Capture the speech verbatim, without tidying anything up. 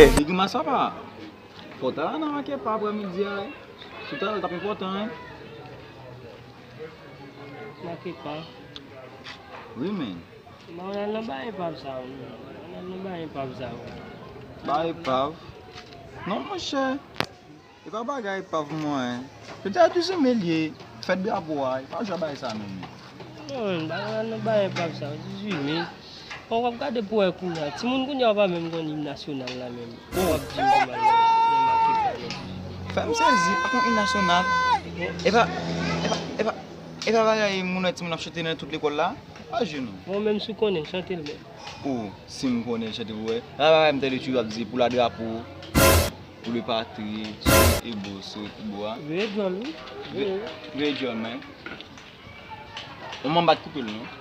Big Massa pa. Fò w ta la nan Makepa aprèmidi a, wi. Si w ta la, l t ap enpòtan, wi. Makepa? Wi, men. Mwen al nan ba epav sa, wi. Mwen al nan ba epav sa, wi. Ba epav? Non, monchè. E pa bagay epav mwen. Yo di a dizuit me l ye. Fèt drapo a. E pa jwe bagay sa menm. Non, bagay al nan ba epav sa, dizuit me. Bon, w ap gade pou wè kounye a. Timoun kounye a yo pa menm konn im nasyonal la menm. Bon. W ap di m kòman l nan, nan Makepa nan dizuit me. Fè m sezi, pa konn im nasyonal. E pa, e pa, e pa, e pa bagay moun wè timoun ap chante nan tout lekòl la. Pa jwe non. Bon, menm si w konnen, chante l menm. O, si m konnen chante pou wè. La bagay m tande tchou ap di pou la drapo, pou le patri, e bo, so, e bo a. Veye djòl, wi. Veye djòl, men. Yon manm bat koupe l, non?